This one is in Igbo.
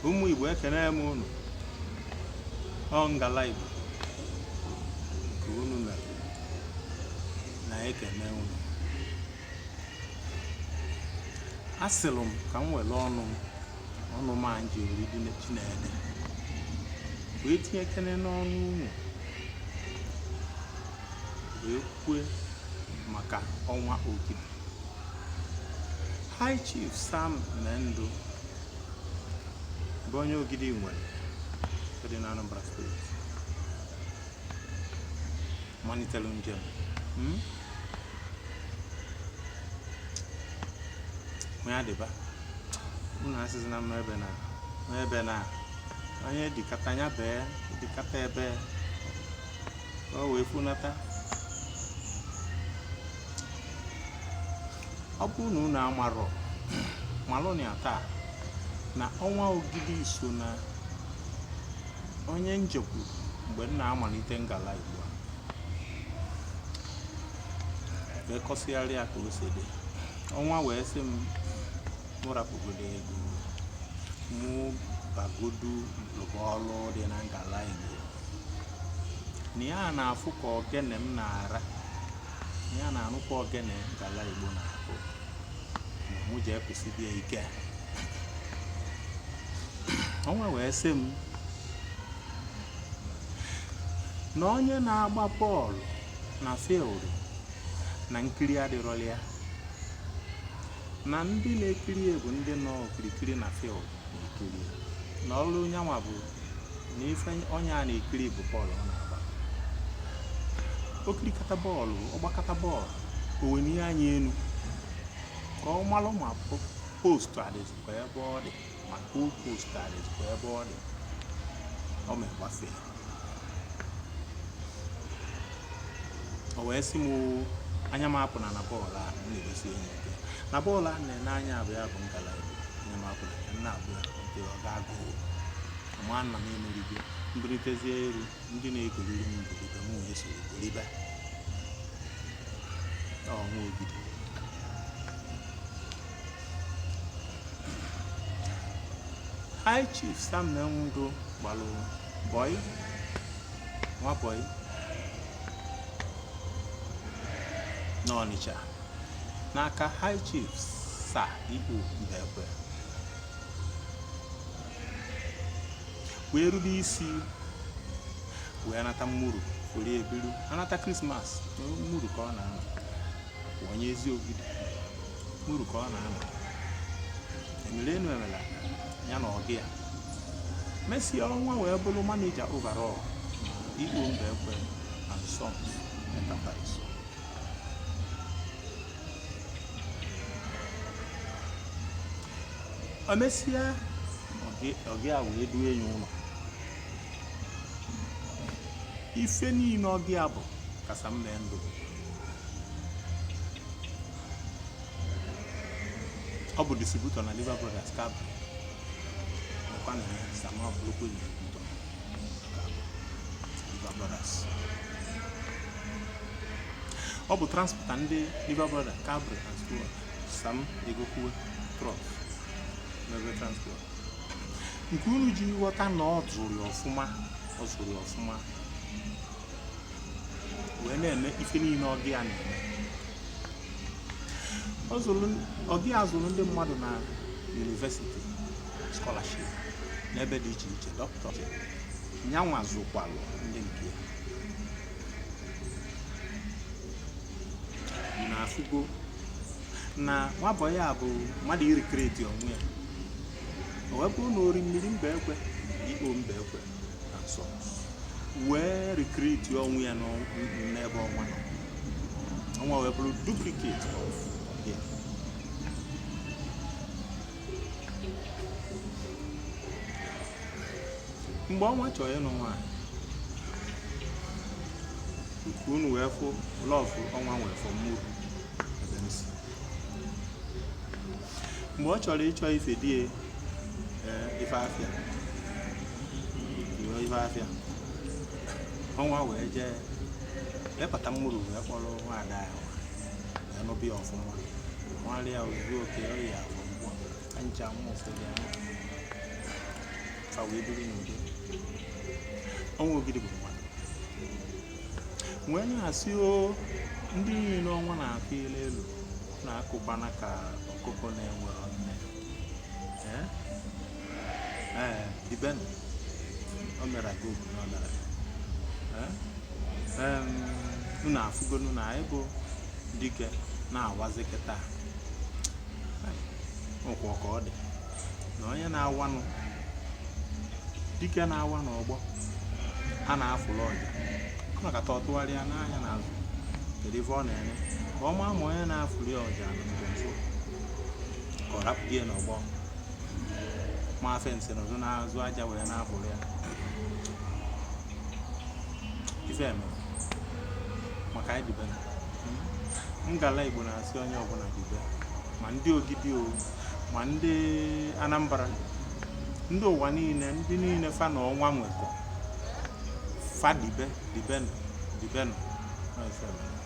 Ụmụ Igbo, ekene m unu. Ọ Ngala Igbo nke unu mere na-ekene unu. Asịlụ m ka m were ọnụ m, ọnụ m a ji eri dị ji na ede, wee tinye kene n'ọnụ unu, wee kwue maka Ọnwa Ogidi. High Chief Sam Mendụ bụ onye Ogidi nwere dị na Anambra Steeti malitere njem ya dịba unu asịzina m ebe na ebe na onye dịkata ya bee dịkata ebe o wee funata. Ọ bụrụ na unu amarọ, malụnụ ya taa na Ọnwa Ogidi so na onye m jekwuru mgbe m na-amalite Ngala Igbo a, wee kọsịgharịa ya ka o si dị. Ọnwa wee sị m mụ rapụgodo ego, mụ bagodu lụba ọlụ dị na Ngala Igbo, na ya na-afụ ka ogene m na-ara, na ya na-anụkwa ogene Ngala Igbo na-akụ, ma mụ jee kwụsịbịa ike. Ọnwa wee sị m na onye na-agba bọọlụ na field na nkiri adịrọla ya, na ndị na-ekiri ya bụ ndị nọ okirikiri na field na-ekiri ya, na ọrụ nyanwa bụ na ife onye a na-ekiri bụ bọọlụ ọ na-agba. O kirikata bọọlụ, ọ gbakata bọọlụ, o wenie anya elu ka ọ malụ ma post adịzikwa ebe ọ dị, ma goal post adịzikwa ebe ọ dị, ọ ma gbafee. O wee sị m anya m apụna na bọọlụ a m na-egosi enyi ike na bọọlụ a na-ene anya bụ ya bụ Ngala Igbo. Anya m apụna ya, na-abụ ya nke ọ ga-agụ ma nna m emerigo mbulitezie elu, ndị na-egoliri m golibe, m wee soro golibe. Ọnwa Ogidi High Chief Sam Mendụ gbalụ bọị, nwa bọị n'Ọnịcha n'aka High Chief Sir E.O. Mbekwe, wee rube isi, wee nata mmuru were ebiru anata Krismas. Mmuru ka ọ na-anọ, onye ezi Ogidi, mmuru ka ọ na-anọ. Emere enu emela ya na ọgị ya mesịa, Ọnwa wee bụrụ manager overall E.O. Mbekwe and Sons Enterprise. O mesịa, ọgị a wee due ya ụlọ. Ife niile ọgị a bụ ka Sam Mendụ ọ bụ distributor na Lever Brothers Cadbury, nakwa na ya Sam abụrụkwa distributor Lever Brothers. Ọ bụ transporter ndị Lever Brothers Cadbury and Stewart. Sam egokwuwe truck n'ebe transport nke unu ji ghọta na ọ zụrụ ya ọfụma, ọ zụrụ ya ọfụma wee na-eme ife niile ọgị ya na-eme. Ọgị ya zụrụ ndị mmadụ na university scholarship n'ebe dị iche iche, dọkịta nyanwa zụkwalụ ndị nke ya. Na-afụgo na nwabọyị a bụ mmadụ iricreate onwe ya. O wee bụrụ na ori mmiri Mbekwe, E.O. Mbekwe and Sons, wee recreate onwe ya n'ebe ọnwa nọ. Ọnwa wee bụrụ duplicate of ya. Mgbe ọnwa chọrọ ịnụ nwaanyị, ka unu wee fụ love ọnwa nwee for mmuru ebe m si. Mgbe ọ chọrọ ịchọ ife die ife afịa, ife afịa, ọnwa wee jee lepụta mmuru, wee kpọrọ nwaada ya wee nụbịa ọfụma, nwarịa ozu oke ọya afọ mgbọ ncha nwa ụfọdụ. Fa wee biri n'udo. Ọnwa Ogidi bụ mmadụ wee na-asị o ndị niile ọnwa na-akụ ilu elu na-akụkwana ka ọkụkọ na-enwero nne. Ee ee, dibenụ, o mere aga obu na o mere. Ee, unu afụgonu na anyị bụ dike na-awazi kịta ụkwụ ka ọ dị na onye na-awanụ dike na-awa n'ọgbọ a na-afụlụ ọja ọ nakọta ọ tụgharịa n'anya n'azụ, kedu ife ọ na-eme ka ọ maa ma onye na-afụli ọja nọgide nso ka ọ rapụgie n'ọgbọ ma fence nọdụ n'azụ aja wee na-afụli ya. Ife emere maka anyị dibe ngala Igbo na-asị onye ọbụla dibe, ma ndị Ogidi o, ma ndị Anambra, ndị ụwa niile, ndị niile fa na ọnwa nwekọ fa dibe, dibenụ, dibenụ. Ọ ife emere.